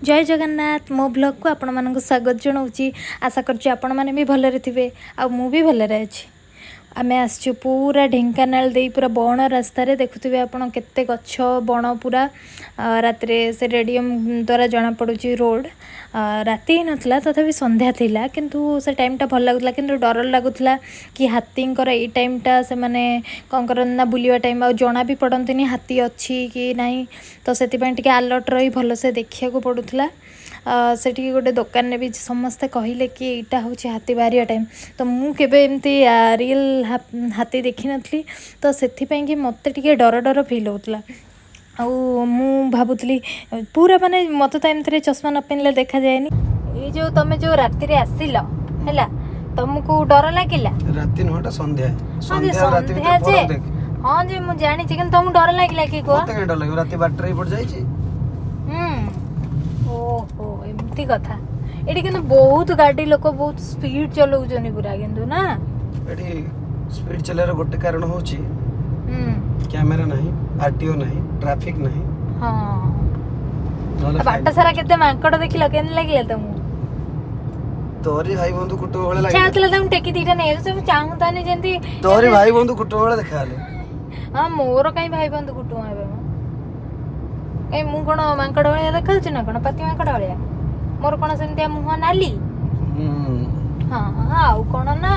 ଜୟ ଜଗନ୍ନାଥ। ମୋ ବ୍ଲଗ୍କୁ ଆପଣମାନଙ୍କୁ ସ୍ୱାଗତ ଜଣାଉଛି। ଆଶା କରୁଛି ଆପଣମାନେ ବି ଭଲରେ ଥିବେ ଆଉ ମୁଁ ବି ଭଲରେ ଅଛି। ଆମେ ଆସିଛୁ ପୁରା ଢେଙ୍କାନାଳ ଦେଇ, ପୁରା ବଣ ରାସ୍ତାରେ। ଦେଖୁଥିବେ ଆପଣ କେତେ ଗଛ, ବଣ ପୁରା। ରାତିରେ ସେ ରେଡ଼ିୟମ୍ ଦ୍ୱାରା ଜଣାପଡ଼ୁଛି ରୋଡ଼। ରାତି ହେଇନଥିଲା, ତଥାପି ସନ୍ଧ୍ୟା ଥିଲା, କିନ୍ତୁ ସେ ଟାଇମ୍ଟା ଭଲ ଲାଗୁଥିଲା। କିନ୍ତୁ ଡର ଲାଗୁଥିଲା କି ହାତୀଙ୍କର ଏଇ ଟାଇମ୍ଟା ସେମାନେ କ'ଣ କରନ୍ତି ନା, ବୁଲିବା ଟାଇମ୍, ଆଉ ଜଣା ବି ପଡ଼ନ୍ତିନି ହାତୀ ଅଛି କି ନାହିଁ। ତ ସେଥିପାଇଁ ଟିକେ ଆଲର୍ଟ ରହି ଭଲସେ ଦେଖିବାକୁ ପଡ଼ୁଥିଲା। ସେଠି ଗୋଟେ ଦୋକାନରେ ବି ସମସ୍ତେ କହିଲେ କି ଏଇଟା ହେଉଛି ହାତୀ ବାହାରିବା ଟାଇମ୍। ତ ମୁଁ କେବେ ଏମିତି ରିଏଲ୍ ହାତୀ ଦେଖିନଥିଲି, ତ ସେଥିପାଇଁ କି ମୋତେ ଟିକେ ଡର ଡର ଫିଲ୍ ହେଉଥିଲା। ଆଉ ମୁଁ ଭାବୁଥିଲି ପୁରା ମାନେ ମୋତେ ତ ଏମିତିରେ ଚଷମା ନ ପିନ୍ଧିଲେ ଦେଖାଯାଏନି। ଏଇ ଯେଉଁ ତମେ ଯେଉଁ ରାତିରେ ଆସିଲ ହେଲା, ତମକୁ ଡର ଲାଗିଲା? ରାତି ନୁହଁ, ଏଟା ସନ୍ଧ୍ୟା। ହଁ ଯେ। ସନ୍ଧ୍ୟା ଆଉ ରାତି ସନ୍ଧ୍ୟା ଭିତରେ ଯେ। ଫରକ ଦେଖ। ହଁ ଯେ, ମୁଁ ଜାଣିଛି, କିନ୍ତୁ ତମକୁ ଡର ଲାଗିଲା କି କୁହ? ମତେ କାଇଁ ଡର ଲାଗିବ? ରାତି 12ଟାରେ ଏପଟେ ଯାଇଛି। ଓହୋ, ଏମିତି କଥା। ଏଠି କିନ୍ତୁ ବହୁତ ଗାଡି, ଲୋକ ବହୁତ ସ୍ପିଡ ଚଲାଉଛନ୍ତି ପୁରା କିନ୍ତୁ ନା? ଏଠି ସ୍ପିଡ ଚଲେଇବାର ଗୋଟେ କାରଣ ହଉଛି କ୍ୟାମେରା ନାହିଁ, ଆରଟିଓ ନାହିଁ, ଟ୍ରାଫିକ ନାହିଁ। ନହେଲେ ଆଉ ବାଟ ସାରା କେତେ ମାଙ୍କଡ ଦେଖିଲ, କେମିତି ଲାଗିଲା ତମକୁ? ତୋରି ଭାଇ ବନ୍ଧୁ କୁଟୁମ୍ବ ଭଳିଆ ଇଚ୍ଛା ଲାଗିଲା। ହଉଥିଲା ତାଙ୍କୁ ଟେକି ଦିଟା ନେଇ ସବୁ ଚାହୁଁଥାନି ଯେମିତି। ତୋରି ଭାଇ ବନ୍ଧୁ କୁଟୁମ୍ବ ଭଳିଆ ଦେଖାହେଲେ। ହଁ, ମୋର କାଇଁ ଭାଇ ବନ୍ଧୁ କୁଟୁମ୍ବ ହେବେ ମ? କାଇଁ, ମୁଁ କଣ ମାଙ୍କଡ ଭଳିଆ ଦେଖାଯାଉଛି ନା କଣ? ପାତି ମାଙ୍କଡ ଭଳିଆ? ମୋର କଣ ସେମିତିଆ ମୁହଁ ନାଲି? ହଁ, ଆଉ କଣ ନା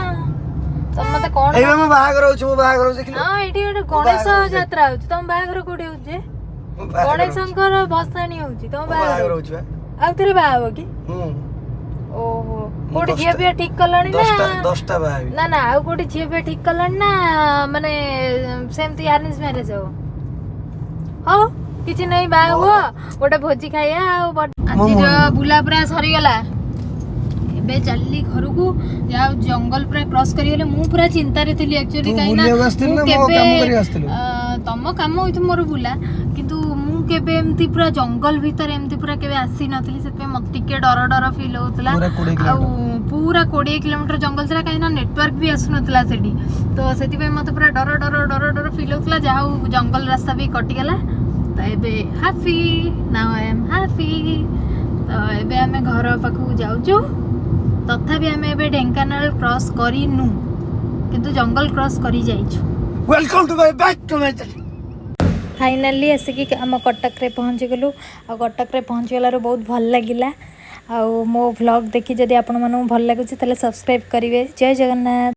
ତମେ ମତେ କଣ ଏଇ ମୋ ବାହାଘର ହଉଛି, ମୋ ବାହାଘର ହଉଛି, ଦେଖିଲୁ? ହଁ, ଏଇଠି ଗୋଟେ ଗଣେଶ ବାହାଘର ହଉଛି। ଯାତ୍ରା ହଉଛି। ତମ ବାହାଘର କୋଉଠି ହଉଛି ଯେ? ମୋ ବାହାଘର ହଉଛି। ଗଣେଶଙ୍କର ଭସାଣି ହଉଛି ତମ ମୋ ବାହାଘର? ବାହାଘର ହଉଛି ବା। ଆଉ ଥରେ ବାହା ହବ କି? ହୁଁ। ଓହୋ। ମୁଁ କୋଉଠି ଝିଅ 10ଟା ପିଆ ଠିକ କଲଣି ନା? 10ଟା, 10ଟା ବାହା ହେବି। ନା ନା, ଆଉ କୋଉଠି ଝିଅ ପିଆ ଠିକ କଲଣି ନା ମାନେ ସେମିତି ଆରେଞ୍ଜ ମ୍ୟାରେଜ ହବ? ହଉ, କିଛି ନାହିଁ, ବାହା ହୁଅ, ଗୋଟେ ଭୋଜି ଖାଇବା। ଆଉ ଆଜିର ବୁଲା ପୁରା ସରିଗଲା। ଏବେ ଚାଲିଲି ଘରକୁ। ଯାଉ ଜଙ୍ଗଲ ପୁରା କ୍ରସ୍ କରିଗଲେ। ମୁଁ ପୁରା ଚିନ୍ତାରେ ଥିଲି ଆକ୍ଚୁଆଲି। ତୁ କାହିଁକି ନା ବୁଲିବାକୁ ଆସିଥିଲୁ ମୁଁ ନା ମୋ କେବେ କାମ କରିବାକୁ ଆସିଥିଲୁ? ତମ କାମ ହଉଛି ମୋର ବୁଲା, କିନ୍ତୁ ମୁଁ କେବେ ଏମିତି ପୁରା ଜଙ୍ଗଲ ଭିତରେ ଏମିତି ପୁରା କେବେ ଆସିନଥିଲି। ସେଥିପାଇଁ ମତେ ଟିକେ ଡର ଡର ଫିଲ୍ ହଉଥିଲା। ପୁରା 20 ଆଉ କିଲୋମିଟର। ପୁରା 20 କିଲୋମିଟର ଜଙ୍ଗଲ ଥିଲା, କାହିଁକି ନା ନେଟୱାର୍କ ବି ଆସୁନଥିଲା ସେଠି। ତ ସେଥିପାଇଁ ମତେ ପୁରା ଡର ଡର ଡର ଡର ଫିଲ୍ ହଉଥିଲା। ଯାହା ହଉ, ଜଙ୍ଗଲ ରାସ୍ତା ବି କଟିଗଲା। ତ ଏବେ happy, now I am happy. ତ ଏବେ ଆମେ ଘର ପାଖକୁ ଯାଉଛୁ। ତଥାପି ଆମେ ଏବେ ଢେଙ୍କାନାଳ କ୍ରସ୍ କରିନୁ, କିନ୍ତୁ ଜଙ୍ଗଲ କ୍ରସ୍ କରି ଯାଇଛୁ। Welcome to my back to my finally ଆସିକି ଆମ କଟକରେ ପହଞ୍ଚିଗଲୁ। ଆଉ କଟକରେ ପହଞ୍ଚିଗଲାରୁ ବହୁତ ଭଲ ଲାଗିଲା। ଆଉ ମୋ ଭ୍ଲଗ୍ ଦେଖି ଯଦି ଆପଣମାନଙ୍କୁ ଭଲ ଲାଗୁଛି, ତାହେଲେ ସବସ୍କ୍ରାଇବ୍ କରିବେ। ଜୟ ଜଗନ୍ନାଥ।